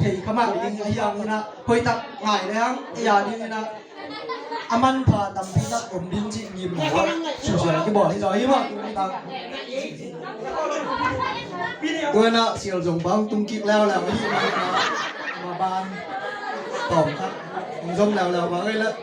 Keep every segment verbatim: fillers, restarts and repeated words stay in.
thei kha mah ding ahi hangin ah, hoihtak ngai leng ei a dingin ah a manpha tampi tak om ding cih ngimna susia kibawl hi zaw hi mah. Tua in ah sial zong bang tung kik leuleu ahi mah, ma ban tawm khat hong zom leuleu bang ei leh.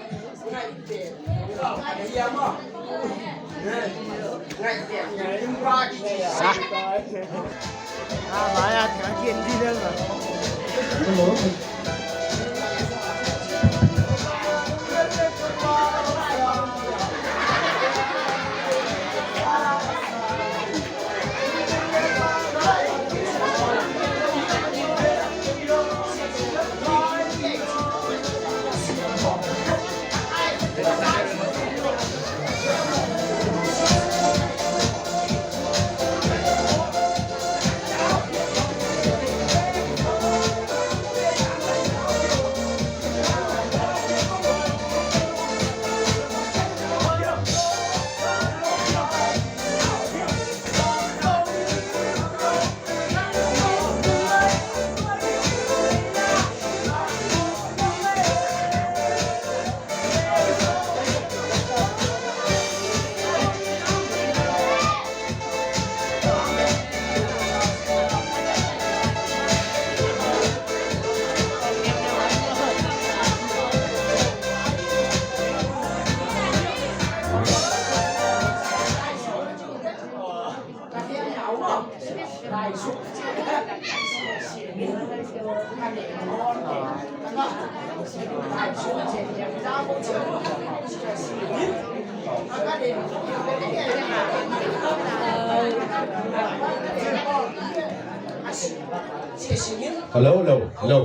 Hello, hello, hello.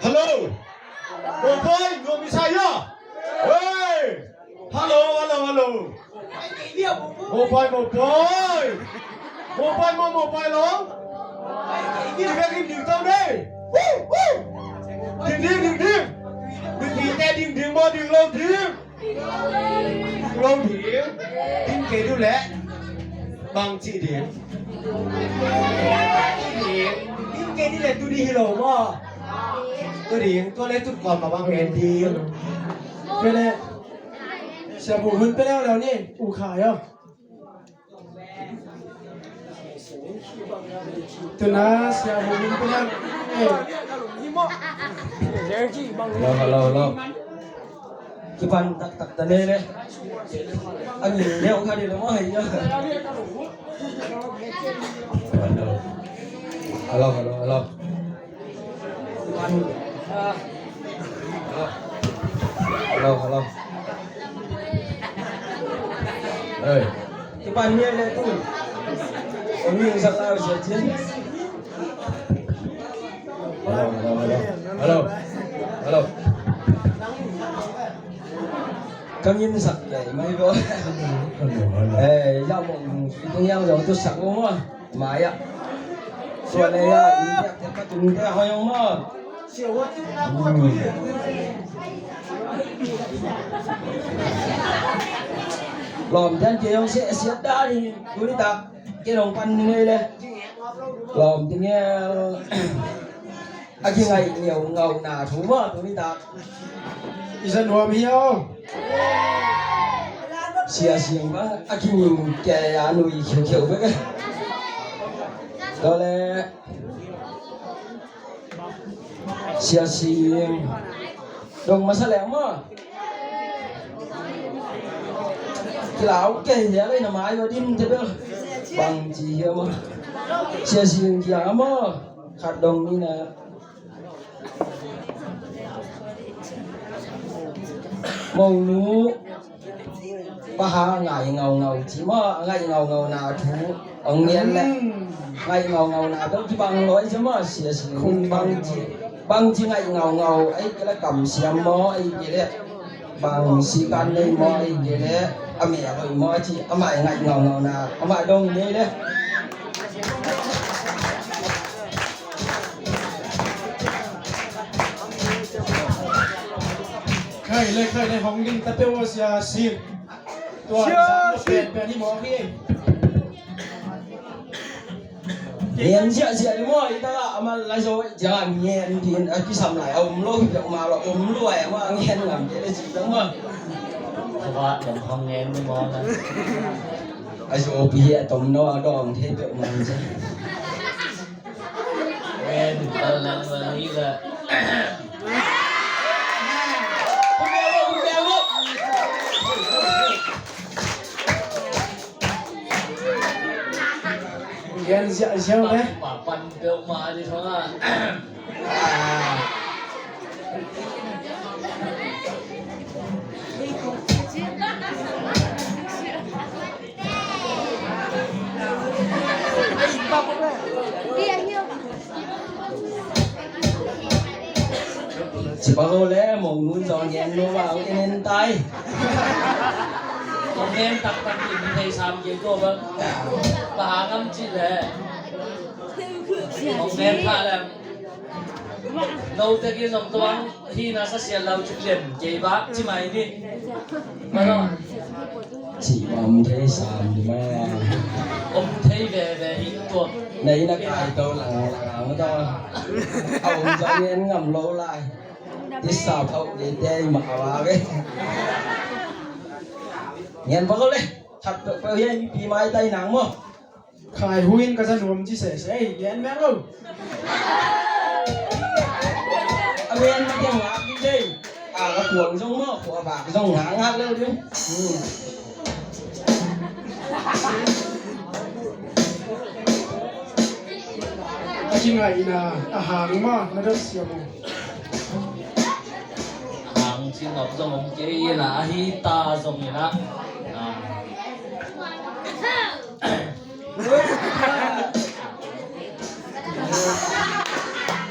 Hello. Mopoi, Nuam Isaiah. Hey. Hello, hello, hello. Mopoi, mopoi. Mopoi maw, mopoi lo. Ding ding, ding ding tau dei. Woo, woo. Ding ding, ding ding. Ding ding te, ding ding maw, ding lo ding. Lo ding. Ding kei ding leh. Bang ci ding. Ding kei ding leh tu ding hi lo maw. Tu ding, tu leh tu kua ma bang en ding. Pe leh. Sia bu hun pe leh lo ni. U kha yo. Tuna sia bu min pina. Hello, hello, hello. Kipan taktak ta ne le. Angin ne ong kha di lo mo hai ya. Hello, hello, hello. Hello, hello. Hey. Kipan ni le tu. Kami yung sa tao siya, Jin. Hello, hello, hello. Hello. Hello. Kami yung sa, eh, may go. Hello, hello. Eh, ya mo, itong yang jauh tu sa ko mo. Maya. Suan le ya, india te pa tung te hoy ong ma. Lom dan ke ong se se da ni, tu ni ta. Ke long pan ni le. Lom ting ya. A ki ngai ngau ngau na thu ma, tu ni ta. Isan wa mi o. Sia siang ba, a kinging kia ya nui khiu khiu bek. Tole. Sia siang. Dong masa leng mo. Kilau ke ya le na mai wa dim te bel. Bang ci ya mo. Sia siang kia mo. Khat dong ni na. Monu paha ngai ngaungau ci ma, ngai ngaungau na thu ong ngian le. Ngai ngaungau na dong kibang loi ci ma, sia si bang ci, bang ci ngai ngaungau ai ke le kam siam mo ai ke le. Bang si kan nei mo ai ke le. Amai loi mo ci, amai ngai ngaungau na, amai dong nei le. Khai le, khai le, hong ding ta peuh aw sia sim. Tua sia sim pen pen hi mawk hi. Ngen ziahziah ni maw, i takah amah lai zo ciangah ngen ding a kisam lai a um lo hi peuhmah lo, um luai amah ngen ngam kei le ci peuhmah. Khuavak lam hong ngen ni maw la. A zo pi hi a tom no a dawng thei peuhmah ci. Ngen ding tal lang lang hi la. Gen ziahziah le. Pan peuhmah a ding thong ah. Ci bang o le, Mong Nun zong gen lo bang en en tai. Kong gen taktak in thei sam kei ko bang. Bang hang am ci le. Kong gen pha le. Note ki zong tuang hi na sa sial lau cik lian kei bak ci mai ni. Mano. Ci bang om thei sam ni ma. Om thei veve hi tuak. Nei na kai to lang lang ang to. A om zong en ngam lo lai. Ti sa phau ni te ma wa ve. Ngen bang o le. Khat peuh peuh hi pi mai tai nang maw. Khai hu in ka za nuam ci sese hi, gen meng lo. A gen ma tiang ngak ding dei. A ka kuang zong maw, khuavak zong ngak ngak lo ding. Hmm. A kingaihna a hang maw, na dot siam maw. A hang ci nop zong om kei ina, a hi ta zong ina. Ah.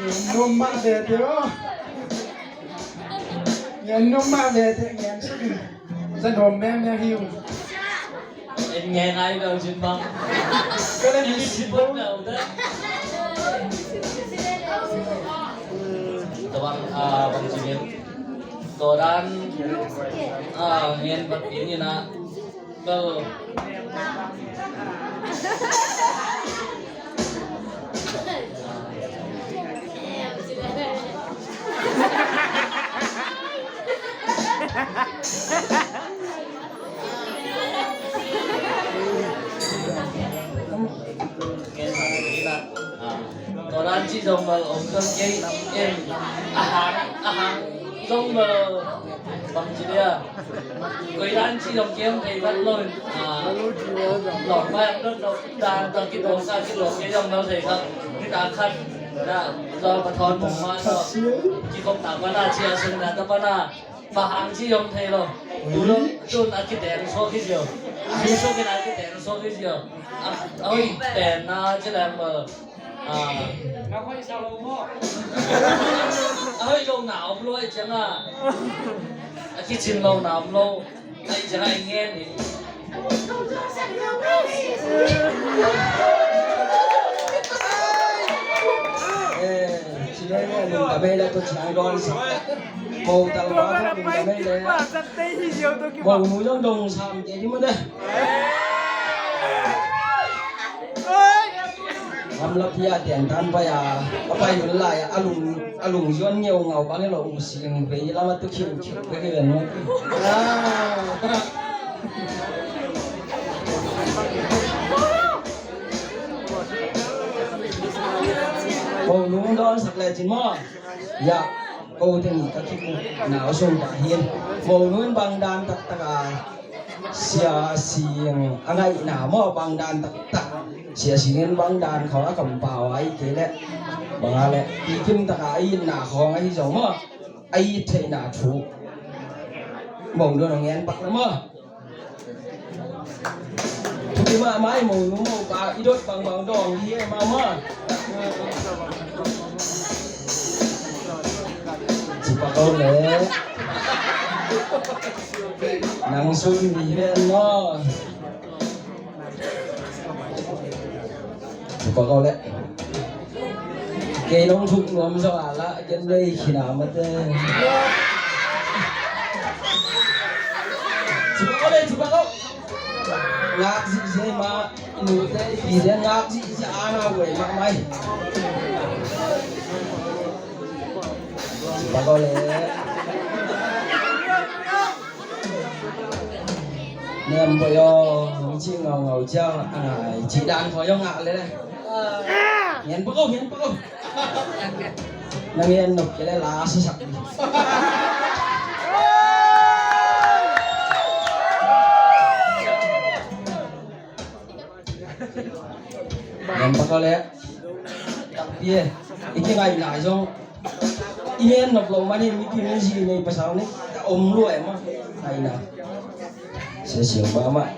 Ngen nuam mah vete aw. Ngen nuam mah vete, ngen suk in. Za nuam mengmeng hi ung. En ngen ai bel cin bang. Ka le mi si bang. Tabang, ah, bang cin. Tua dan, ah, ngen bat in ina. Bel. Tua dan ci zong bel om tuan kei in, a hang, a hang zong bel bang ci dia. Koi dan ci zong kei om thei vat lo in, ah, lawng pai ang dot lo dan tawh kituak sa kituak kei zong lo thei kha. Ni ta khat na zong pathawn mong ma tawh kikhop na pana ci a sung na ta pana. Bang hang ci zong thei lo. Tu lo tun a kiteng suak hi zio. Tu suak in a kiteng suak hi zio. A, a hoih pen na ci leng bel. Ah. A hoih lo na om lo ai ciang a. A kicin lo na om lo. Ai ciang a i ngen ni. Eh, ci nai nai lungdam ei la tua ciang dawn sa. Mo tal ma lungdam ei le. Mo nu zong dong sam kei ni mo de. Gamlapi a tiantan pai a, a pai hun lai a, a lung, a lungzuan ngeungau bang hi lo, u sing vei lam a tu khiu khiu vei hi ven. Ko nung dawn sak le cin maw? Ya, ko teng ka kik na sung ta hin. Ko nun bang dan taktak a. Sia Sing a ngaihna maw bang dan taktak. Sia Sing in bang dan khawng a kampau a i kei leh bang a leh i kim taka a itna khawng ahi zong maw a it theihna thu. Mong dun hong ngen pak na maw. Thupi mahmah i mong nu mong pa i dot bangbang dawng hi e mahmah. Ci pak o le. Nang sun mi ven maw. Ci pak o le. Kei nong thuk nuam zong a lah gen lei khin a mate. Ci pak o le, ci pak o. Ngak zihziah mah. Nute i pite ngak ci ci a ngak wei mahmah hi. Bak aw le. Niam poi aw, ci ngaungau ciang a ngai ci dan khawi aw ngak le le. Ngen pak aw, ngen pak aw. Na ngen nop kei le la sasak ding. Ngen pak aw le. Takpi e. I kingaihna zong i ngen nop loh man hi, mipi mi zi nei pasal ni a om lua e mah. Ngaihna. Sia siang ba mah.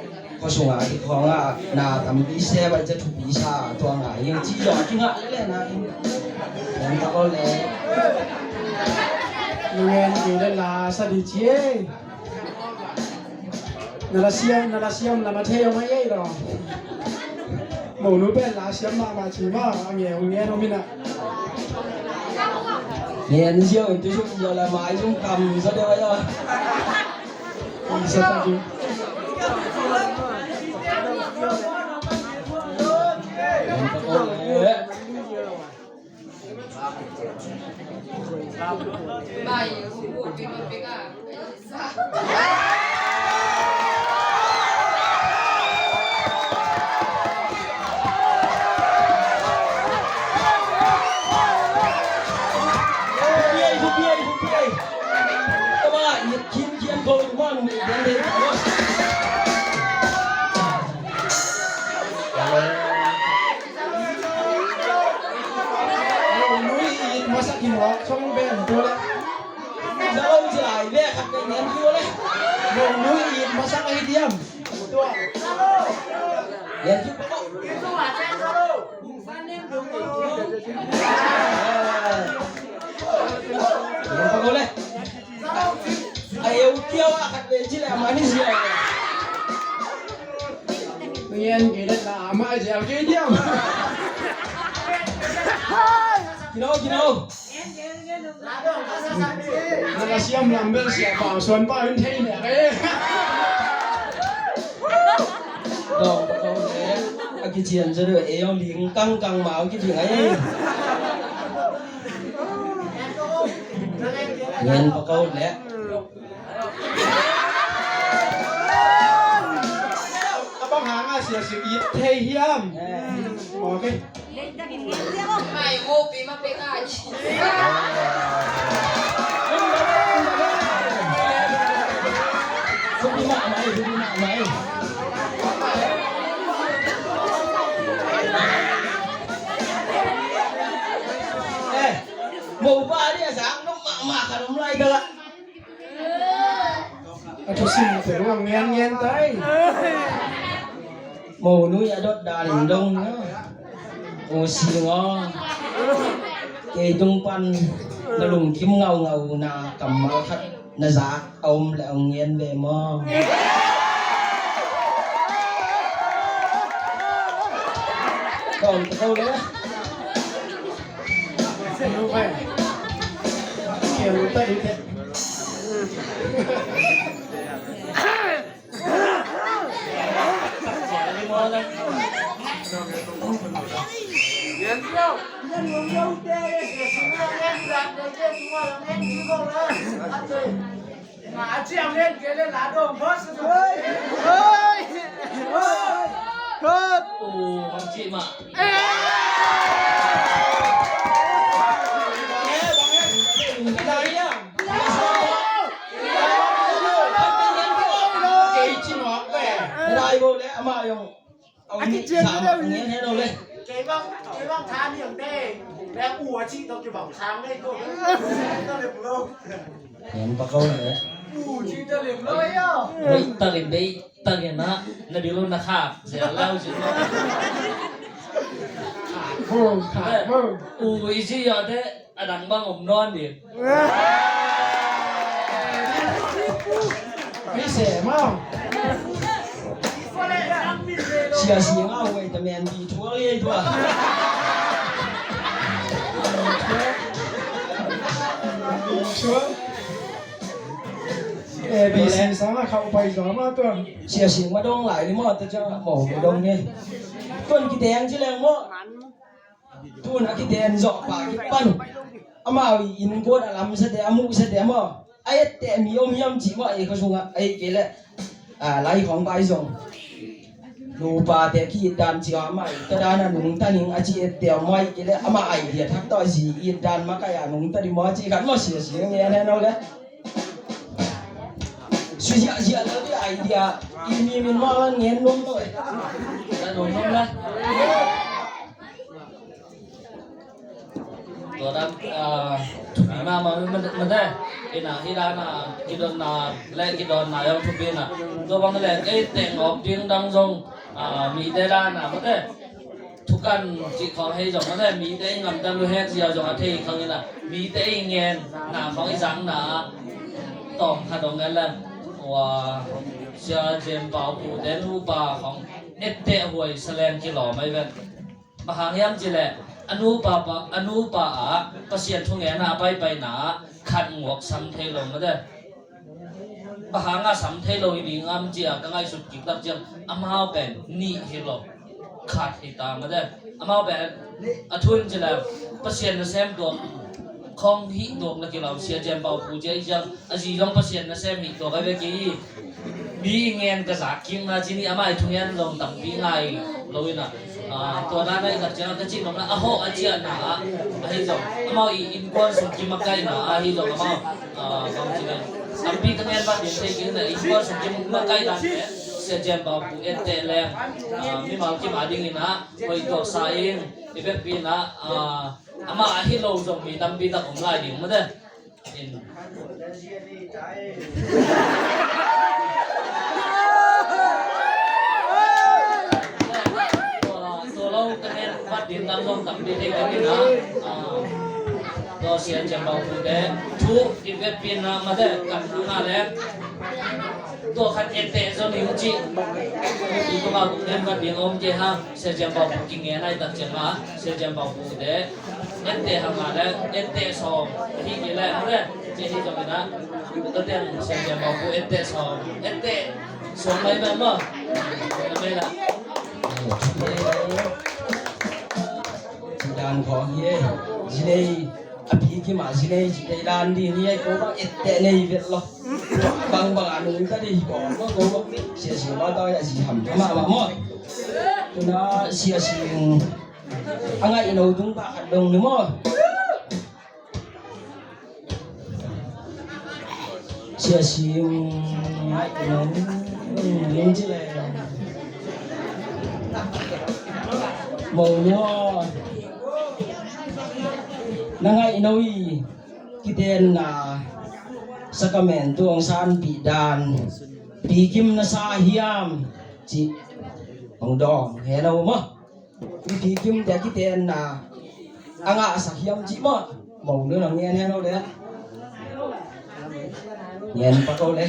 Khua sungah kikhawng ah na tampi se bai ca thupi sa tua ngai ing ci zong a kingah lele na ing. Ngen pak aw le. Ngen kei le la sa di ci e. Na la siam, na la siam la ma thei aw mai ei lo. Monu pen la siam mahmah ci mah a ngen ngen om hi na. Ngen ziau in tu suk ziau la mai zong kam sa deuh aw. Isa tak in. Nui it masak hi maw, song ben tua le. Zalong zai ve khat ve ngen tua le. Nui it masak ahi diam. Tua. Ngen tua. Ngen tua le. A eu kiau a khat ve ci le a mani zia. Ngen kei le ta a mai zia kei diam. Kino, kino. Na ka siam lam bel sia pau suan pau in thei ne ka e. Dong, dong, eh. A kician zia dong, eh, ong ding kang kang mau kiding ai. Ngen pakau le. A bang hang a sia sia it thei hiam? Ok. Eh, mopa dia sang no mama kan om lai dala. A thusim pen a ngen ngen tai. Mo nui a dot dan in dong na. O si ngo. Kei tung pan na lungkim ngau ngau na kammal khat na zak a om le a ngen ve maw? Kong ko le. Kei bang, kei bang tha niang te. Leng u a cih tawh kibang sang nei ko. Talem lo. Ngen pakau le. U cih talem lo ya. Wei, talem bei, talem na. Na bilo na khak. Sia lau cih. Khak bo, khak bo. U i cih ya te. A dang bang om nawn ding. Hei se maw. Sia si ngau wei ta men di thual ei tua. Thual. Eh, P C sang a khauh pai zaw mah tuan. Sia Sing ma dong lai ni maw, ta ciang maw ma dong ni. Tuan kideng ci leng maw. Tun a kideng zawh pa kipan. Amau i innkuan a lamsate, a muhsate maw. A etteh mi om hiam cih maw, ei khua sungah, ei kei leh. A, lai khawng pai zong. Nupate ki-it dan ci a, amah i it dan a nungta ning a ci etteh om maw, ei kei leh. Amah idea thak tawh a zi it dan makaih a nungta ding maw, a ci khat maw, Sia Sing ngen hen aw le. Sui ziahziah lo ding idea i mi min mah ngen nuam lo eh. Ka nuam nuam la. Tua dan, ah, thupi mahmah, mate. Ina, hi dan a kidonna le kidonna zong thupi na. Tua bang le kei teng awk ding dang zong, ah, mite dan a, mate. Thukan cih khawng hei zong mate, mite i ngamdang lu hek zia zong a thei khang ina, mite i ngen na khawng i zang na a tawm khat dong en lem. Ua, Sia Jem Pau Pu te nupa khawng etteh huai saleng kilawm ai ven. Bang hang hiam cih leh a nupa pa, a nupa a Pasian thungen a paipaina khat nguak sam thei lo mate. Bang hang a sam thei lo hi ding am ci a ka ngaihsut kik tak ciang amau pen nih hi lo, khat hi ta mate. Amau pen a thu in ci leh Pasian nasem tuak khawng hih tuak na kilawm, Sia Jem Pau Pu ci a hi ciang a zi zong Pasian nasem hih tuak a hi ve kei hi. Mi i ngen ka zak kik na ci ni, amah i thungen zong tampi ngai lo ina. Ah, tua dan a i tak ciang ka cih nong na a hawh a ciah na a, ahi zong amau i innkuan sung kimakaih na a, ahi zong amau, ah, bang ci ven. Tampi ka ngen bang din thei kik na, innkuan sung kimakaih dan te Sia Jem Pau Pu etteh leng, ah, mimal kim a ding ina hoih tuak sa ing. I vekpi ina, ah, amah ahi lo zong mi tampi tak om lai ding mate. In. Tua, tua lo ka ngen vat ding lam zong tampi thei ka ding a. Ah, tua Sia Jem Pau Pu te thu i vekpi ina mate kan hang a le. Tua khat etteh zaw ning cih. I tua ma kuk ngen vat ding om kei hang. Sia Jem Pau Pu kingen ai tak ciang a Sia Jem Pau Pu te etteh hang a le, etteh sawm. Hi kei le, hang le, ci hi zong ina. Ka teng Sia Jem Pau Pu etteh sawm. Etteh sawm mai mai maw. Mai la. Ci dan khawng hi e. Ci lei. A pi kim a ci lei ci lei dan ding hi e, ko bang etteh nei vet lo. Bang bang a nungta ding hi ko, ko, ko. Sia Sing ma tawh a zi ham. Ama, ama maw. Tuna Sia Sing a ngaihno tung pah khat dong ni maw. Sia Sing ngaihno tung ci le. Mo ni maw. Na ngaihno i kitenna sakramentu hong sanpih dan. Pi kim na sa hiam cih hong dawng hen aw maw. Pi kim te kitenna a ngahsak hiam cih maw. Mo ni na ngen hen aw le. Ngen pak aw le.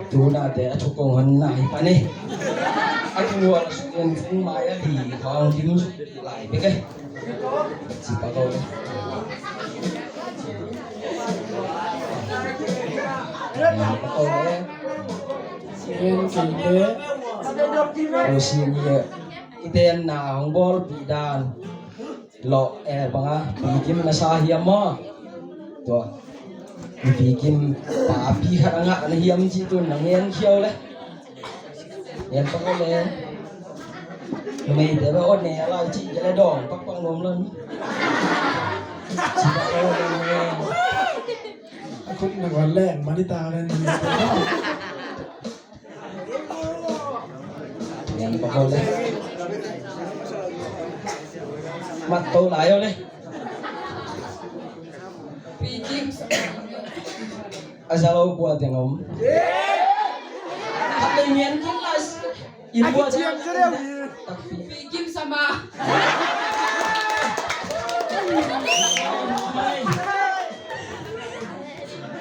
Tuna te a thukong hon na hi pan e. A kimual suk en sung mai a li khawng dim suk lai bek e. Ci pak aw le. Ci pak aw le. Sing ci te. Aw sing ye. Kitenna hong bawlpih dan. Lawh, eh, bang a, pi kim na sa hiam maw. Tua. Pi kim papi khat a ngah na hiam cih tun na ngen khiau le. Ngen pak le. Numei te ba ot ne a lai cih ke le dawng pak pak nuam lon. Ci pak le. A khut na wan leng mani ta le. Ngen pak le. Mat to lai aw le. Pi kim a za lo kua teng om. Khat le ngen kim la. In kua teng. Pi kim sama.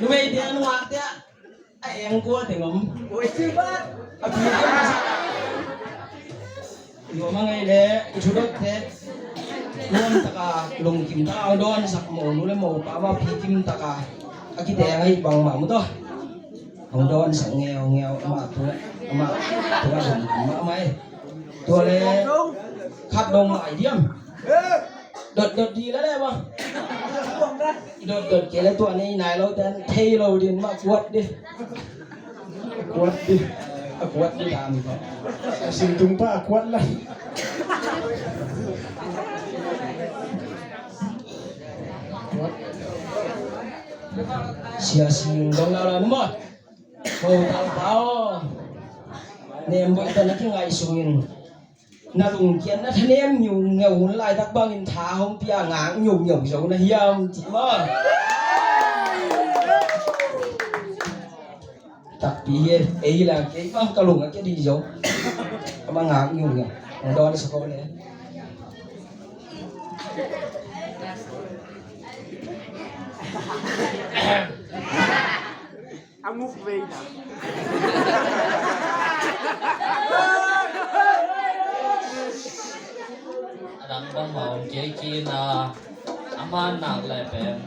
Numei te an wak te. A eng kua teng om. Oi, ci ba. A pi kua teng om. Yo ma ngai le, i thu dot te. Dawn taka lungkim taka hong dawnsak monu le mopa mah pikim taka a kiteng ahi bangmah mu tawh. Hong dawnsak ngeungeu amah tu, amah tu a lungkim mahmah e. Tua le khat dong ngai diam. Dotdot di la le mah. Dotdot kei le tua nei nai lo ten thei lo din mah kuat di. A kuat di. A kuat di dan ko. A singtung pa a kuat la. Kuat. Sia sing dong la la mah. Ko tal pa o. Nem boih ta na kingaih sungin. Na lungkiat na thanem ngiungeu hun laitak bangin tha hong pia ngak ngiungeu zo na hiam cih maw? Takpi hi e, ei la kei bang ka lung a kia di zo. Ka ma ngak ngiungeu. Hong dawn sa ko le. A nguk vei na. A dang bangmah om kei kina a man nak le pen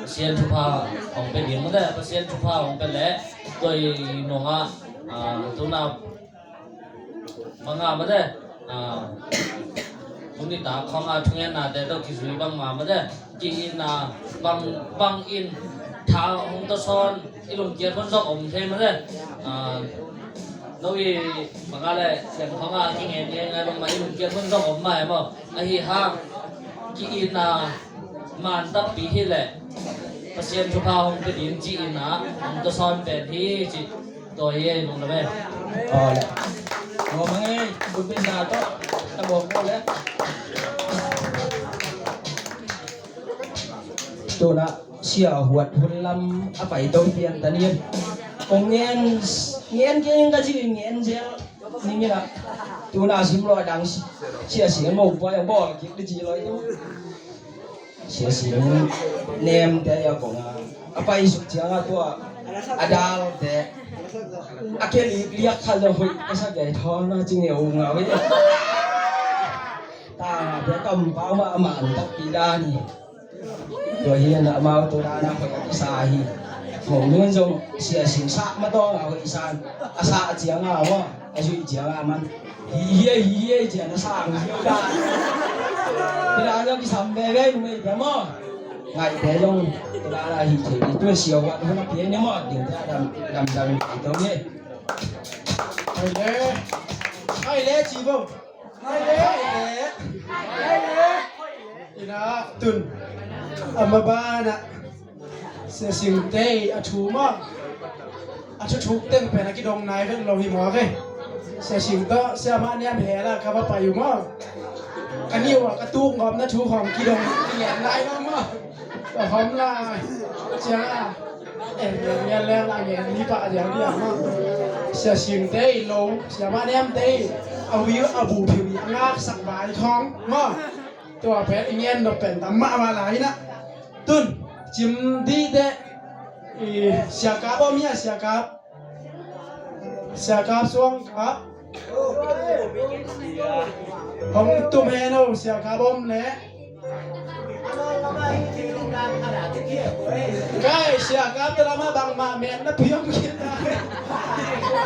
Pasian thupha hong pe ding mate, Pasian thupha hong pe le toi nonga tuna Banga mate, ah, tuni ta khong a thungetnate tawh kizui bangma mate, ki-itna bang, bangin tha hong tawsawn i lungkiat hun zong om thei mate, ah, no i banga le siang khong a kingetnget ngai bangma i lungkiat hun zong om mah e maw? Ahi hang ki-itna man takpi hi leh Pasian thupha hong pe ding ci-itna hong tawsawn pen hi ci. Tua hi ei lungdam e. Aw le. Aw mang ei, bun pe sa tawh. Ta bawk ko le. Tuna sia huat hun lam a pai to pian ta ni. Kong ngen, ngen keng ka ci ngen zel. Ni ngen a. Tuna sim lo dang sia sing mo pa yang bawl kik di ci lo itu. Sia sing nemte a kong a, a paisuk ciang a tua a dalte a ke lik liak khat zong hoih ka sa kei thawn a ci ngeu ngau hi. Tangte kampau mah a man takpi dan hi. Tua hi a amau tua dan a hoih a kisa hi. Mong nun zong sia sing sak ma tawng a hoih san a sak ciang a maw a zuih ciang a man. Hi hi hi hi cian a sang hi hi ka. Tila zong kisam veve numei pia maw. Ngaihte zong tila la hi thei hi. Tua sia huat hun a pia ni maw ding ta dam dam dam hi to ni. Hai le. Hai le ci bo. Hai le. Hai le. Ina tun. Ama bana. Sia singte a thu maw. A thuthuk teng pen a kidong nai vet lo hi maw ve. Sia sing tawh sia mah niam hel a ka va pai uh maw. Ka niu a ka tuk ngawm na thu hong kidong ngen nai lo maw. Ka hom lai. Sia a. Eh, ngen ngen leng a ngen ni pah diang diang maw. Sia singte lo. Sia mah niamte a wiu a bu phiu a ngaksak vai thawng maw. Tua pen i ngen nop pen tam mahmah lai hi na. Tun cim dih teh. I siakap om hia siakap. Siakap suangkap. Hong tum hen o siakap om leh. Kai siakap tala mah bangmah men na phi om khin na.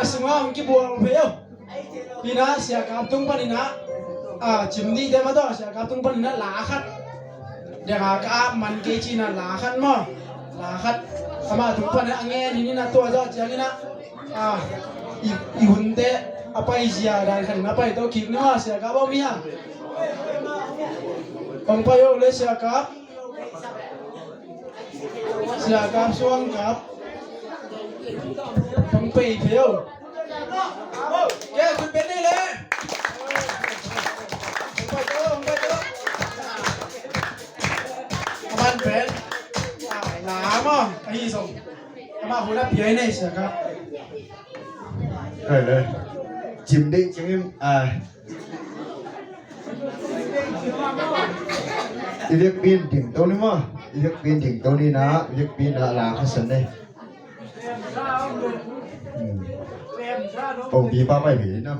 A sungah hong kibual phei o. Hina siakap tung paninah a cim dih te mah tawh siakap tung paninah la khat. Dengah ka ap man kei cinah la khat maw. La khat amah tung paninah a ngen hininah tua zawh cianginah a i, i hunte a paizia dan khanin a pai tawh kik ni maw siakap om hia. Kong pai o le siakap. Siakap suangkap. Pang pei phei o. Kei a kun pen nei le. Hong pai to, hong pai to. A man pen. A la maw. Ahi song. A ma hun a piai nei siakap. Kai le. Cim dei cim im. A. I vekpi in ding to ni maw? I vekpi in ding to ni na, i vekpi in a la khasan ne. Hmm. Ong bi pa pai bi na.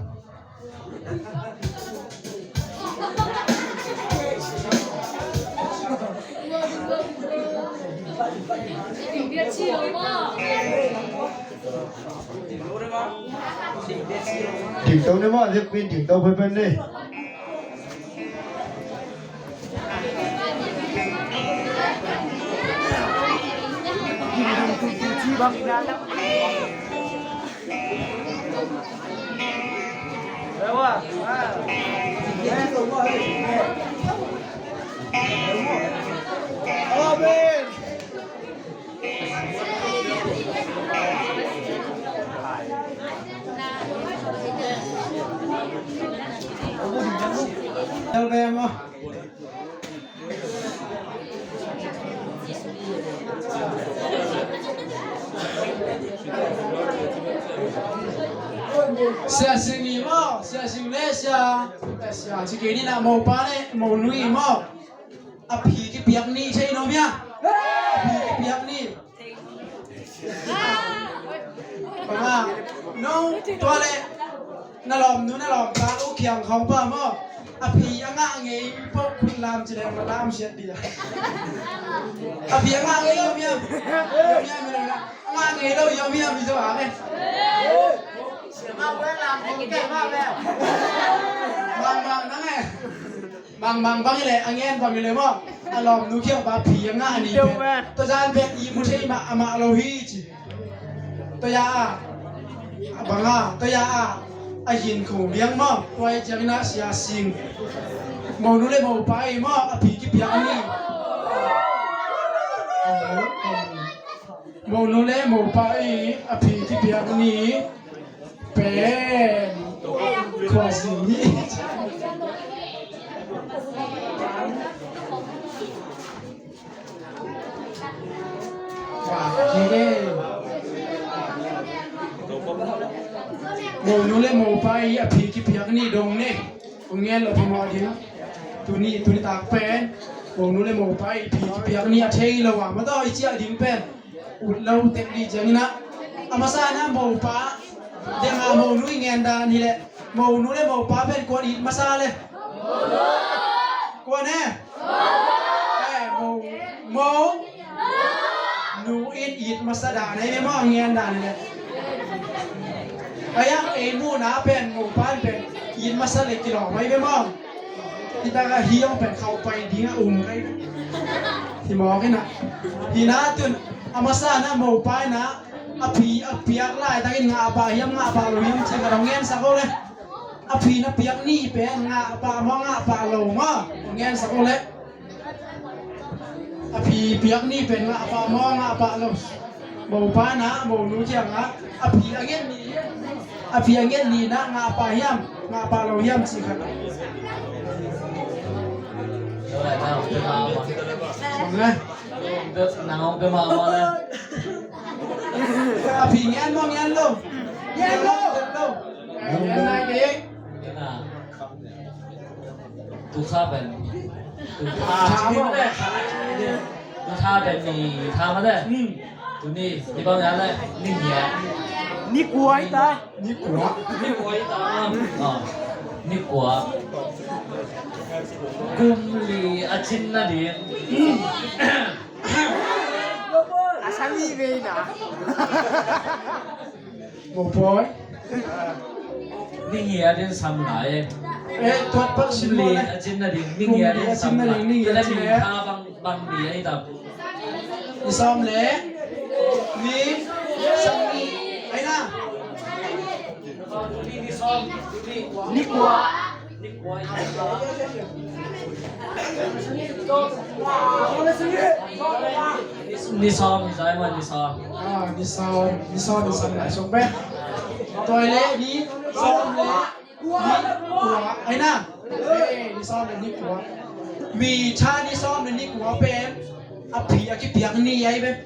Dingto ne maw, Zek Min, dingto peuhpeuh ne. Sia Sing i maw, Sia Sing le Sia, eh, Sia ci kei ni na, mopa le monu i maw. A phi kipiak ni thei lo mia. A phi kipiak ni. Banga, no, tua le, na lawmnu, na lawmpa, u kiang khawng pa maw. A phi a ngah ngei peuh khut lam ci leng, na lam siat dia. A phi a ngah ngei lo mia. Lo mia, mi lo na. A ngah ngei lo, lo mia, mi zo a me. Mang, mang, nang e. Mang, mang bang i le, a ngen bang i le maw. A lawmnu kiang pa phi a ngah ni pen. Tua zan pen i mu thei mah, amah lo hi ci. Tua ya a. A banga, tua ya a. A hin khong biang maw. Tua i ciang ina Sia Sing. Monu le mopa i maw, a phi kipiak ni. Monu le mopa i, a phi kipiak ni. Pen. Khuazing hi. Monu le mopa i a phi kipiak ni dong ne. Kong ngen lo phamawh ding. Tuni, tuni tak pen. Monu le mopa i phi kipiak ni a thei lo a. Mataw i ciah ding pen. Ut lo tek dih ciangin ah. A masa na mopa. Deng a monu i ngen dan hi leh. Monu le mopa pen kuan it masa le. Kuan e. Eh, mo, mo. Nu in it masa dan hi le mo ngen dan hi le. Ayang ei mu na pen mopa pen it masa le kilawm hi le mo. Hi tak a hi ong pen khauh pai ding a um kai. Hi mawk in a. Hi na tun a masa na mopa in a a phi a piak laitakin ngah pah hiam ngah pah lo hiam ci ka dong ngen sak o le. A phi na piak ni pen ngah pah maw ngah pah lo maw? Ngen sak o le. A phi piak ni pen ngah pah maw ngah pah lo? Mopa na monu kiangah a phi a nget ni, a phi a nget ni na ngah pah hiam ngah pah lo hiam ci khat. A phi ngen maw ngen lo? Ngen lo. Ngen lo. Ngen nai kei. Tukha pen. Tukha. Tukha pen ni tha ma de. Hmm. Tuni ni bang ya le ni ya. Ni kua i ta. Ni kua. Ni kua i ta. Ah. Ni kua. Kum li a cin na din. Hmm. A sang i ve na. Mopawi. Ning hi a din sam lai. Eh, tuat pak sim lai. A cin na ding, ning hi a din sam lai. Kum li a cin na ding, ning hi a cin na ding. Tha bang, bang ni ai tam. Ni sawm le. Ni. Sang ni. Ai na. Ni sawm. Ni kua. Ni sawm, ni sawm, ni sawm. Ah, ni sawm, ni sawm, ni sawm lai sawm pen. Tua le ni sawm le ni kua. Ai na. Eh, ni sawm le ni kua. Mi tha ni sawm le ni kua pen. A phi a kipiak ni ai pen.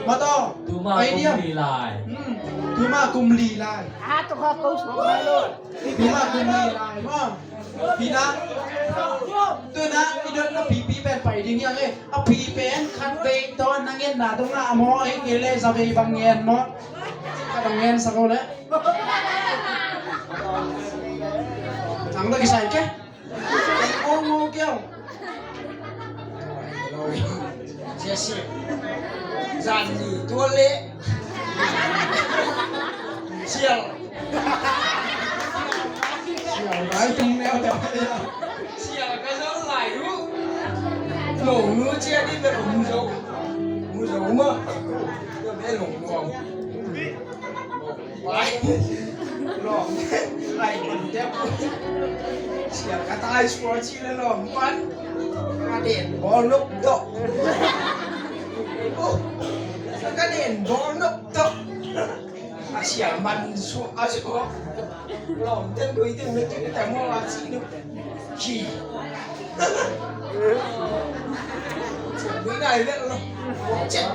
Mataw. Tuma kum li lai. Hmm. Tuma kum li lai. Ah, tuma kum li lai. Tuma kum li lai. Maw. Hi na. Tuna i dotna pipi pen pai ding hi ang e. A pi pen khat vei tawh na ngetna tawh ngah maw, a hi kei leh za vei bang ngen maw. Khat a ngen sak o leh. Ang ta kisai ke. Ong ong kiau. Zan ni tua le. Sial. Sial bai tung neu ta. Sial ka zo lai ru. Lo nu cia di be lo mu zo. Mu zo ma. Tua be lo mu. Bai. Lawm. Ai, man dep. Sial ka tai sport ci le lawm pan. Ka den ball nop dok. Oh. Ka den ball nop dok. A sial man su a su. Lawm ten doi ten me tu ta mo a ci nop. Khi. Bui nai vet lo. Chet.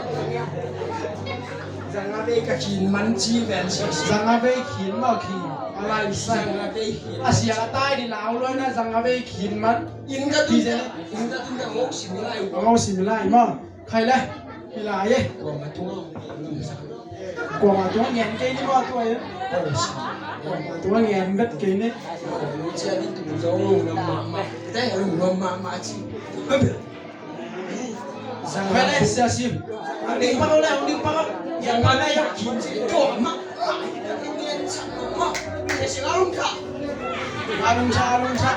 Zanga bei ka khin man ci ven si. Zanga bei khin ma khi. Alai sai. Zanga bei khin. A sia tai di lau lo na zanga bei khin man. In ka tu. Khi zen. In ka tu ka ngau sim lai. Ngau sim lai ma. Khai le. Hi lai e. Kuama tua ngen kei ni maw tua e. Kuama tua ngen bet kei ni. Khai le sia sim. Ding pak le, ding pak. Yang mana yang kin tua ma. Alung sa, alung sa.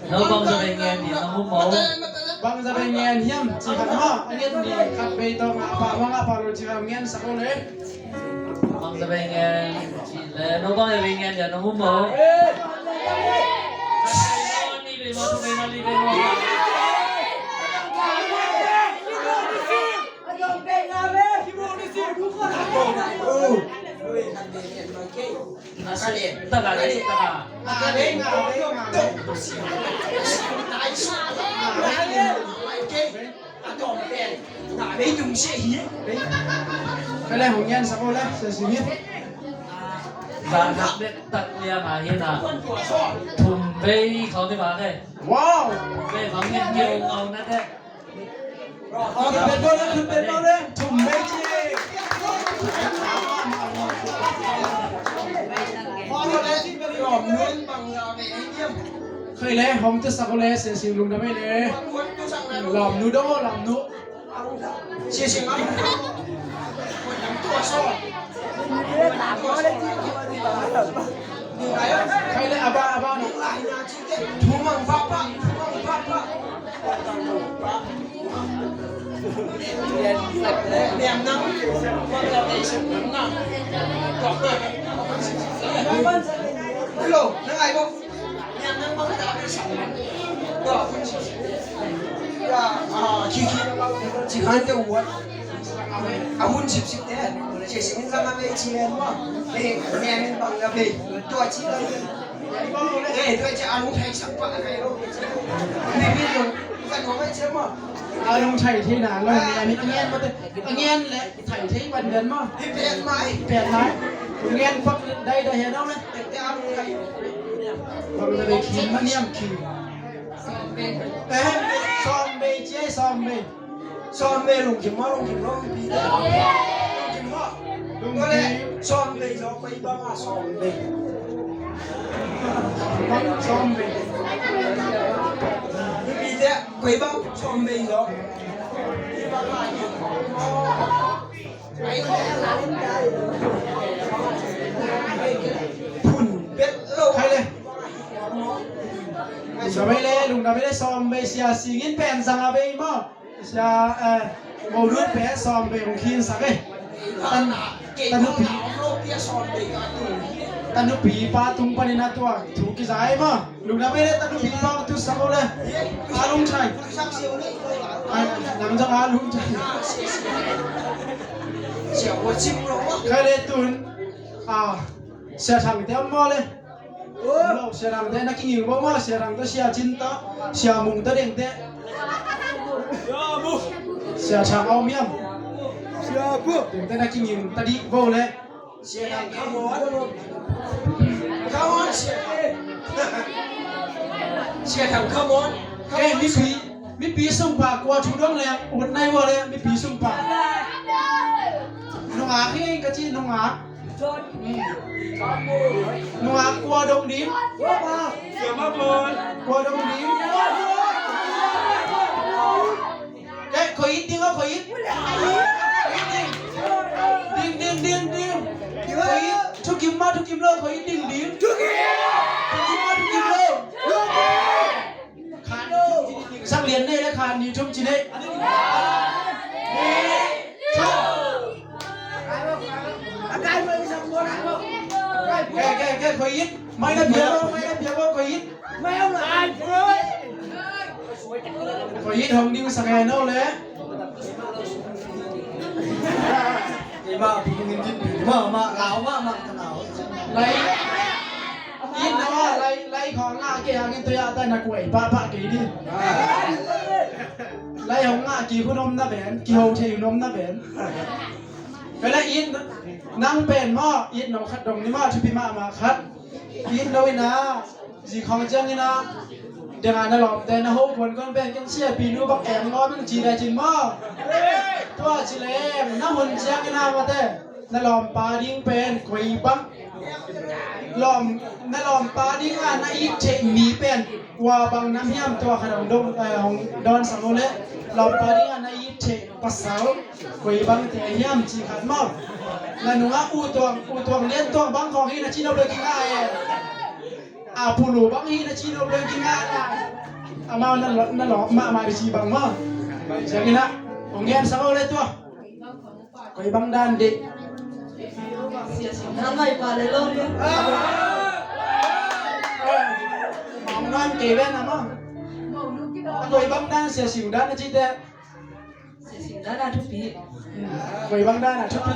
No bang za bei ngen hiam na hum maw. Bang za bei ngen hiam ci khat maw. A nget ni khat bei tawh ngah pah maw ngah pah lo ci khat ngen sak lo le. Bang za bei ngen ci le no bang za bei ngen hiam na hum maw. Ni bei maw tu bei na li bei maw. Taka le taka. Ka le hong yan sa ko le sa si hi. Zan hak le tak lia ma hi na. Thum bei khong ni ma ke. Wow. Bei khong ni kiu ngau na te. Khut bet bawl le, khut bet bawl le. Thum bei ci. Khai le hong te sak le, se sing lungdam ei le. Lam nu dong, lam nu. Khai le aba, aba nu. Hello, nang ai bo. Khi khi ci khan te uat a hun sipsip te ci sing in zang a bei ci len ma. Nei nen in bang a bei tua ci len. Nei tua ci a lung thai sak pa a kai lo. Nei bin lo zan ko mai ci ma. A lung thai thei na lo nei a mit ngen ma te a ngen le. Thai thei pan lian maw? Hi pen mai. Pen mai. Ngen pak dai dai he dong le. Bang za bei khin ma niam khin. Eh, sawm bei cia sawm bei. Sawm bei lungkim maw lungkim maw lungpi te. Lungkim maw. Lungkim. Sawm bei zaw koi bang a sawm bei. Bang sawm bei. Lungpi te koi bang sawm bei zaw. Khai le. Lungdam ei le, lungdam ei le, sawm bei sia sing in pen zang a bei maw. Sia, eh, mo lut pen sawm bei hong khin sak ei. Tan, tanupi. Tanupi pa tung panin a tua thu kiza ei maw. Lungdam ei le tanupi pa tu sak o le. A lungthai. Ai, nang zang a lungthai. Khai le tun. A, sia thang te om maw le. Lo, sia thang te na kingil bo maw, sia thang te sia cin ta, sia mung ta deng te. Sia thang om hiam. Deng te na kingil ta dih bo le. Sia thang, come on. Come on, sia thang. Sia thang, come on. Come on, mipi, mipi sung pa kua thu dong le ut nai ua le mipi sung pa. Nungak hi ka ci nungak. Nungak kua dong dim. Kua dong dim. Kei, khoi it ding aw, khoi it. Khoi it ding. Ding, ding, ding, ding. Khoi it. Thukim maw, thukim lo, khoi it ding, ding. Thukim maw, thukim lo. Khan ni thum ci ni, sak lian nei le khan ni thum ci nei. Ni thum. Kei, kei, kei, khoi it. Mai na bia lo, mai na bia lo, khoi it. Khoi it hong ding sak e no le. Kei mah, kei mah, mah, lau mah, mah, ka lau. Lai. It no a, lai, lai khong ngah kei hangin tua ya ta na kuai pahpah kei ding. Lai hong ngah kei hun om na ben, kei ho thei hun om na ben. Kei lai it nang pen maw, it no khat dong ni maw, thupi mahmah khat. It no in a, zi khong ciangin a, deng a na lawmte na ho kuan kuan pen ken siapi nu bang em ngawm ing ci lai cin maw. Tua ci leng, na hun ciangin a mate, na lawmpa ding pen koi bang. Lawm, na lawmpa ding a na it theih mi pen kua bang nam hiam tua khat hong dong, eh, hong dawn sak lo le. Lawmpa ding a na it theih pasal koi bang te hiam ci khat maw. Na nungah u tuang, u tuang lian tuang bang khong hi na ci nop le kingah e. A pulu bang hi na ci nop le kingah na. Amau na lo, na lo mahmah ci bang maw. Ciangin a hong gen sak lo le tua. Koi bang dan dih. Sia Siu Dan vai pa le lo dia. Mong nan kei ven a maw. Koi bang dan Sia Siu Dan a ci te. Sia Siu Dan a thupi. Koi bang dan a thupi.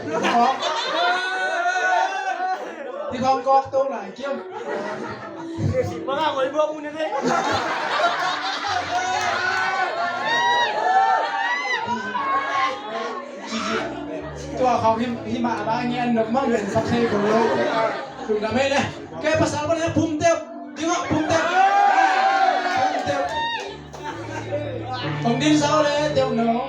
Kok. Hi kong kok to lai kiam. Bang a koi bang un ne. Tua khong hi, hi mah a ba ngian nok mang ngian sak thei ko lo. Tung da mei le. Ke pasal ba le pum teu. Ding hok pum teu. Pum teu. Hong din sau le teu no.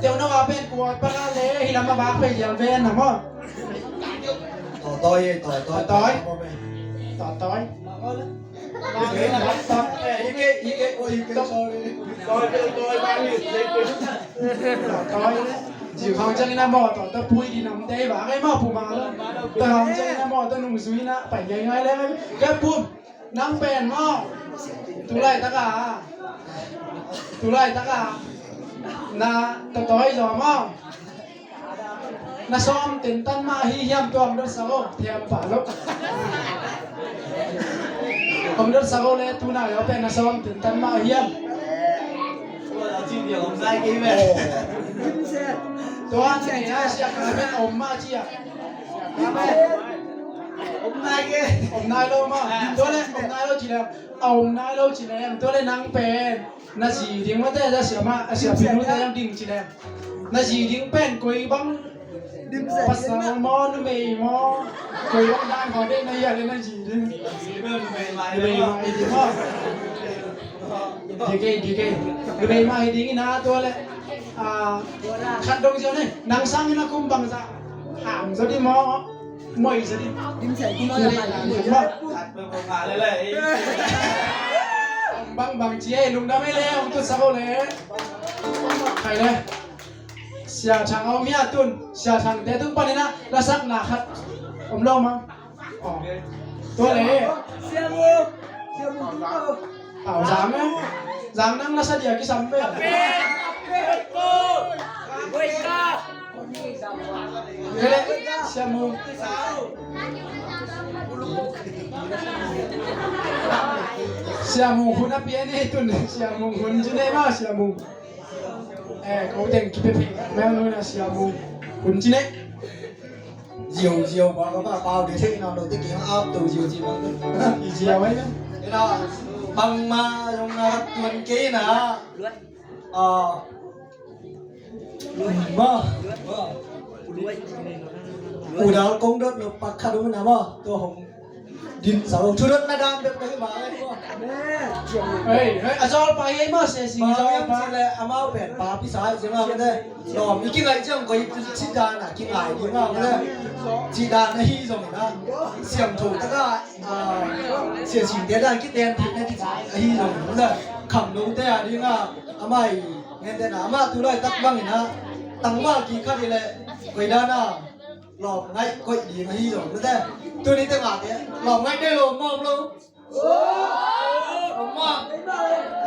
Teu no a pen kua pa le hi lam a ba pe yal ven na mo. Tawtawi, tawtawi. Tawtawi. Tawtawi. Tawtawi. Zi khong ciangin a maw, tawtawi pui di nam tei ba, kei maw pu ma lo. Tawtawi khong ciangin a maw, tawtawi nung zui na, pai ngai ngai le, kei pum. Nang pen maw. Tulai taka. Tulai taka. Na tawtawi zaw maw. Na sawm tentan mah hi hiam tua om dot sa go, thiam pa lo. Om dot sa go le tuna yo pen na sawm tentan mah hiam. Tua na sia ka men om mah cia. Om nai lo mah. Tua le om nai lo ci le. A om nai lo ci le. Tua le nang pen. Na zi ding mate, a sia ma, a sia pinu te yang ding ci leng. Na zi ding pen koi bang. Pasal maw, numei maw. Koi bang dan kong ding na ya le na zi ding. Numei mai ding maw. Dikei, dikei. Numei mai ding ina tua le. Ah, khat dong ziau ne. Nang sang ina kum bang za. Ham zo di maw. Moi sa di. Dim sa di. Bang bang cia lungdam ei le, hong tut sa ko le. Khai le. Sia Thang a om hia tun. Sia Thang te tung panin a lasak na khat om lo ma. Tua le. Au zang e. Zang nang na sa dia kisam pe. Kele, Sia Mung. Sia Mung hun a pian e tun. Sia Mung hun ci ne ma Sia Mung. Eh, ko teng kipe pe. Mel nu na Sia Mung hun ci ne. Ziau, ziau, ba ka ba pau de thei na lo te ki ap to ziau ziau. I ziau ai na. Ina bang ma yong na tuan ke na. Ah. Ba. Udal kong dot lo pak khat um na ba. To hong. Din sa lo, thudot na dan bek ka hi ma. Hei, hei, a zawl pa hi ei maw, se sing zawl pa. Ci le amau pen pa pi sa hi zing a mate. Lawm i kingaih ciang koi ci dan a kingai ding a mate. Ci dan ahi zong ina siam tho taka, ah, se sing te dan kiten thei na ci ahi zong mate. Kham lo te a ding a amai ngen te na ama tu lai tak bang ina tangval ki khat i le koi dan a lawm ngaih koih ding ahi zong mate. Tuni te ngate lawm ngaih dei lo mawm lo. Om mawm.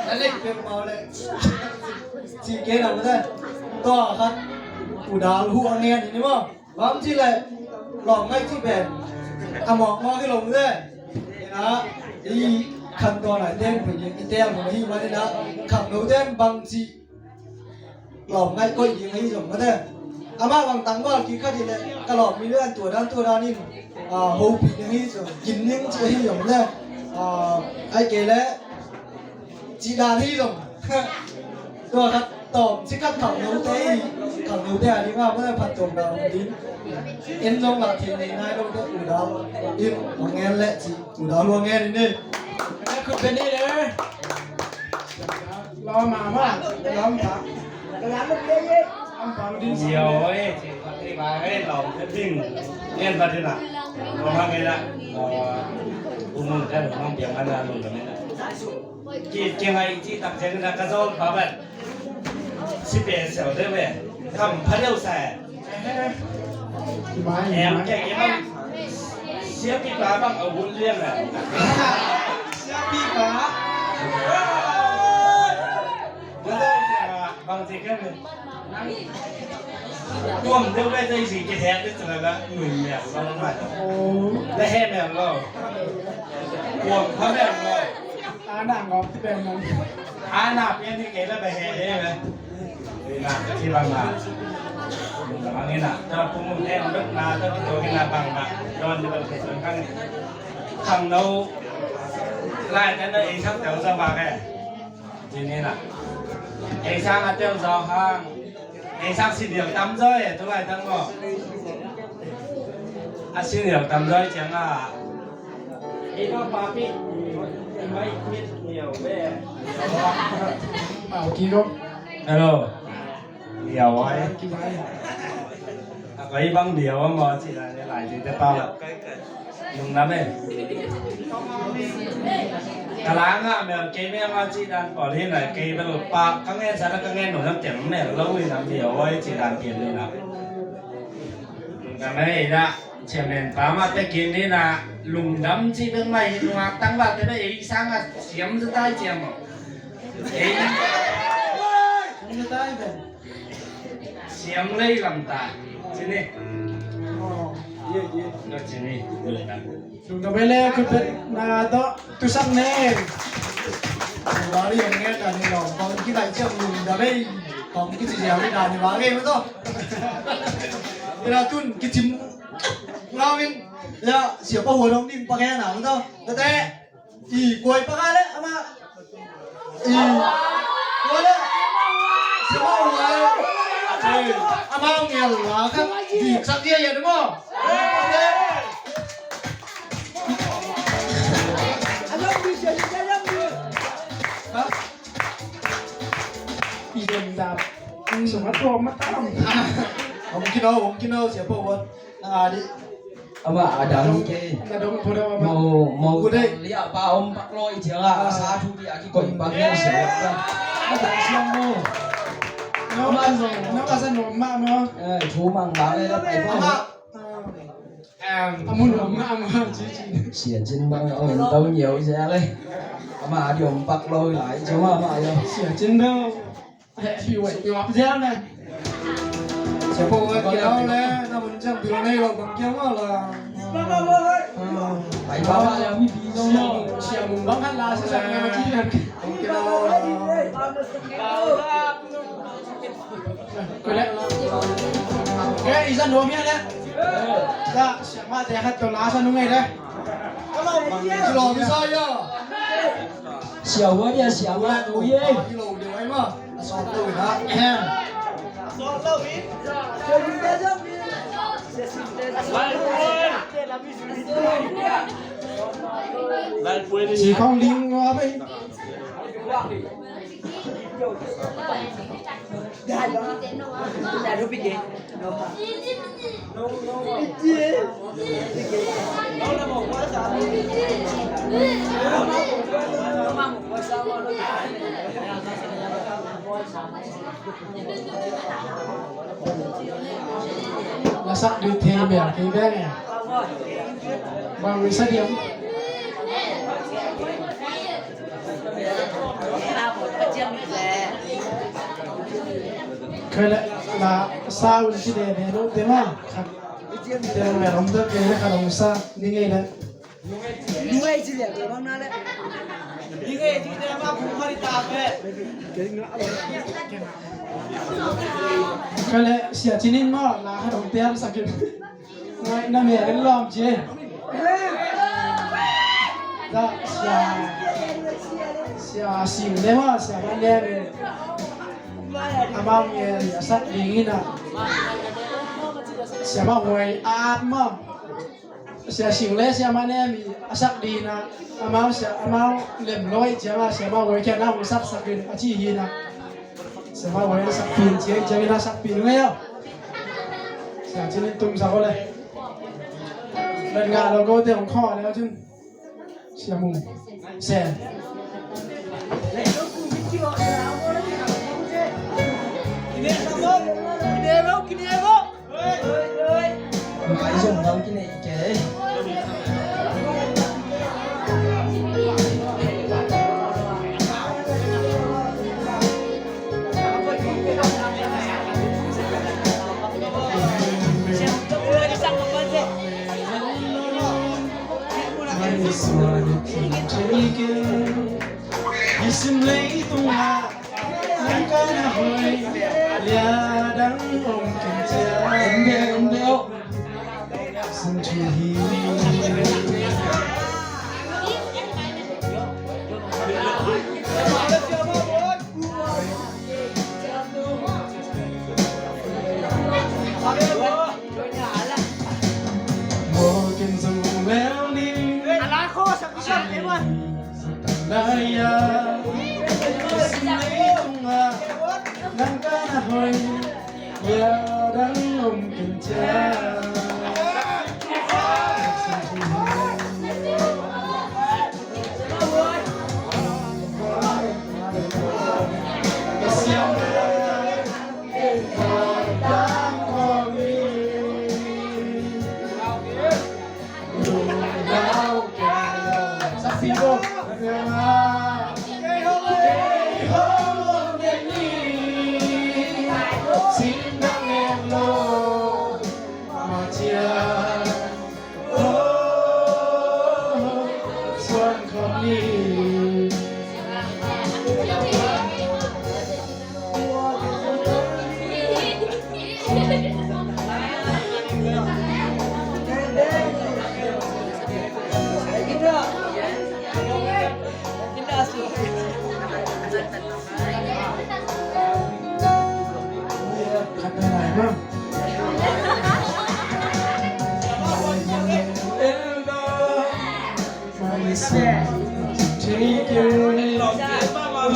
Na lei pek mau le. Ci ke na mate. Tua khat U Dal Hu a ngen ni maw. Bang ci le lawm ngaih ci pen a mawk mawk hi lo mate. Ina i khan tua nai teng pui ding i tel mu hi mate na kham lo teng bang ci lawm ngaih koih ding ahi zong mate. Amah bang tangval ki khat hi le ka lawm mi le an tua dan tua dan in, ah, hopih ding ahi zong gin ding ci ahi zong mate. Ah, ai kei le ci dan ahi zong tua khat tawm ci khat khang note i khang note a ding a mate phat tuam dan ding. En zong lah thil nei nai lo te U Dal in a ngen le ci. U Dal Hu a ngen in ni. Khut beng ni le. Lawm a ma, lawm pa. Lawm pa ma din. Yo, eh, ci pa, eh, lawm pa din. Ngen pa din a. Lawm pa ngen a. Lawm pa. Umun kan lawm piang ana lawm pa ngen a. Ki, ki ngai ci tak jeng na ka zawl pa ban. Si pe sel de we. Kam pa deu sa. Em keng i bang siapipa bang a hun liang a. Siapipa. Bang ci keng. Tuam deuh ve tei si kithek deuh tengah la nui miang lo mai. La he miang lo. Tuam pha miang lo. Ana ngawk ti pen nang. Ana pian ni kei la ba he de ve. Ina ka ci bang na. Bang ina ta pung he bek na ta to ina bang na. Don ni bang ke sang kang. Khangno lai kan na ei sang tau sa ba ke. Ci ni na. Ei sang a teu zaw hang. Ei sang si dial tam zaw e tu lai tang maw. A si dial tam zaw ciang a. Ei no papi. Mai mit niau ve. Hello. Liau ai. A koi bang liau a maw ci lai lai ci te pau. Lungdam e. Ka la ngah mel kei mel a cih dan pawl hi nai kei bel pa ka ngen sa ka ngen nung nam tiang mel lo hi nam dia oi cih dan pian hi na. Lungdam e na chairman pa ma te kin hi na lungdam cih bel mai hi nung a tang ba te bel ei sang a siam zatai ciam. Ei. Siam lei lam ta. Cini. Cini. Lungdam e le khut beng na tawh tusak nen. Lari hong ngen dan hi lawm kong kilaih ciang lungdam e. Kong kici ziau hi dan hi bang e ma tawh. Ina tun kicim ngau in. Ya siapa huadong ding pakhe na ma tawh. Tate. I kuai paka le ama. I kuai le. Siapa huai. Ama ngial la ka. Di sak dia ya demo. Idem dap. Suma tua matam. Om kino, om kino siapa huai. Nang adi. Ama a dang kei. Na dong pura ama. Mau mau. Kude. Lia pa om pak loi ciang a sa thu bia ki koi pak loi ciang a. A dang siang mo. Ama zong. Nang a sa nom ma mo. Eh thu mang ba le pai pa. Ama. Amun nom ma ama ci ci. Sia cin bang a om tau nyiau sia le. Ama adi om pak loi lai ciang ama yo. Sia cin bang. Siapa buat kau le, namun jam bila ni lo bang kau malah. Pai baba ya mi bi no mo. Siapa bang kan lah siapa nama kian. Kau le. Eh, isan dua mi ada. Tak, siapa dia hat tu lah asa nungai deh. Kalau bisa ya. Siapa dia siapa tu ye? Kilo dia mai mah. A sawt lo in ah. Ahem. A sawt lo in. Ci khong ling ngua bei. Na sak dih thei bel kei bel e. Bang sa diam. Kei le la sa un ci de be lo de ma. Khat de be lo de kei le khat ong sa ni ngei le. Kale sia cinin maw la khat hong tel sakin. Ngai na me ren lawm ci. Da sia sia sing le maw sia ban le. Amau nge a sak ding ina. Sia ba huai at maw. Sia sing le sia ma ne mi a sak dina amau sia amau lem loi cianga sia ma woi kia na hong sak sakin a ci hina. Sia ma woi a sak pin cia ciangin a sak pin ngai a. Sia cinin tung sa ko le. Len nga lo ko te hong kho le a cun. Sia mung. Sia. Sim leitungah nang ka na hoi, lia dang om kin cia. Em de, em de oh. Sim thu hi. Maw ken zong lel ning. Ala kho sa kisan eman. Sa tan lai a. Sim leitungah nang ka na hoi. Lia dang om ken cia.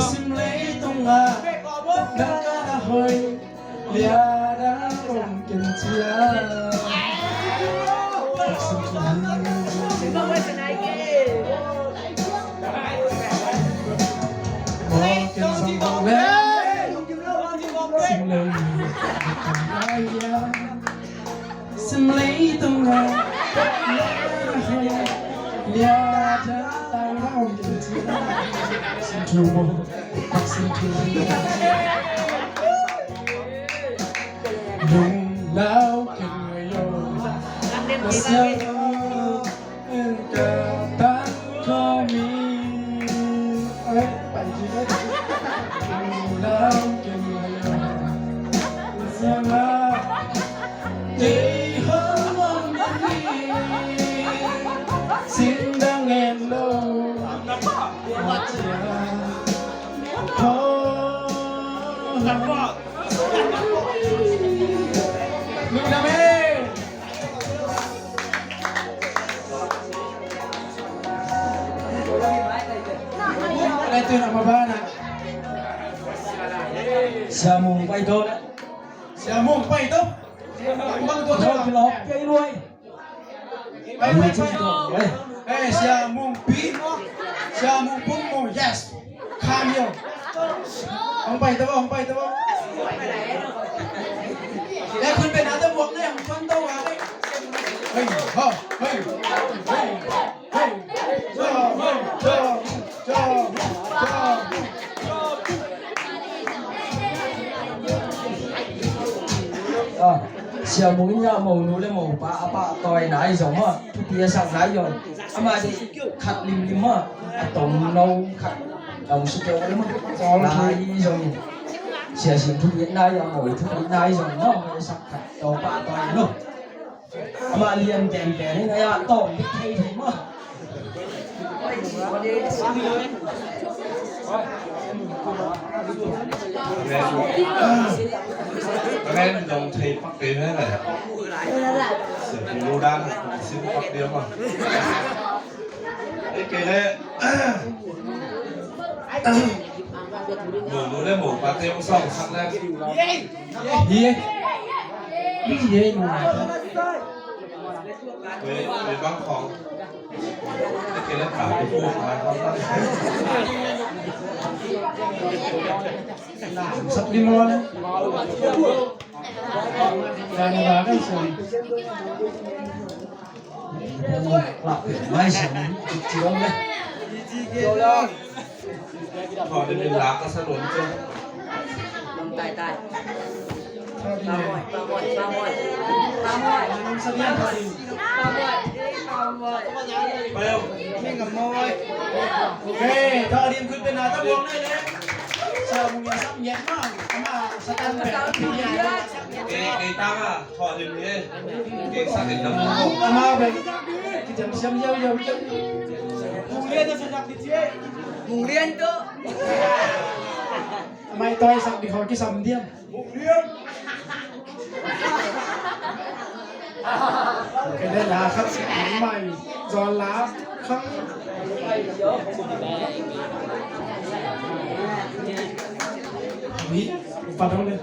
Sim leitungah nang ka na hoi, lia dang om ken cia. Maw ken zong lel ning. Sim leitungah Sim leitungah lia dang om ken cia. Sim thu maw. Sim thu. Lunglau ken ngai lo. Na sia lo. En ka tan kho mi. Ai, pai ji ai. Lau ke mi ai. Siang a. Te hong om ni. Sin dang en lo. Tua cia. Ho. Lungdam e. Sia Mung pai to na. Sia Mung pai to. Bang to. Sia Mung pai to. Eh, Sia Mung pi. Sia Mung pun mo. Yes. Come here. Hong pai to, hong pai to. Eh, khun pen a ta buak na, hong pan to a. Hei, ha, hei, hei. Ah, Sia Mung in ah monu le mopa a pahtawi nai zong ah, thupi a sak nai zong, amah deih khat limlim ah, a tom no khat, tom sukeu lim ah, lai zong in. Sia Sing thupi nai zong, mo thupi nai zong, mo sak khat, to pahtawi no. Amah lian penpen in a, a tawm dik thei thei maw? Ren dong thei pak thei maw? Sia Pu Lu Dan sim pak dia maw? Ei kei leh monu le mopa te hong sawm khat leh. Hi e. Hi e, nungai ta. Hi e, bang khong. Hi e, la ka tu ku ma khong ta. Sap di mo na. Yang ba kan song. Mai song. Ci ci ong na. Thawh dim in lak ka sa nuam ciang. Tai, tai. Pa Muai, Pa Muai, Pa Muai. Pa Muai. Pa Muai, eh, Pa Muai. Pa Muai. Hei, thawh dim khut pen a ta buang nai le. Sa mung ya sam yet ma. Ama Satan pen. Kei, kei tang a. Thawh dim hi. Kei sak in lam. Amau pen. Kijam siam yau yau. Bung lian na sa sak di cie. Bung lian tu. Mai toi sak di khawng kisam diam. Bung lian. Kei le la khat mai zon la khang. Ni pa dong le.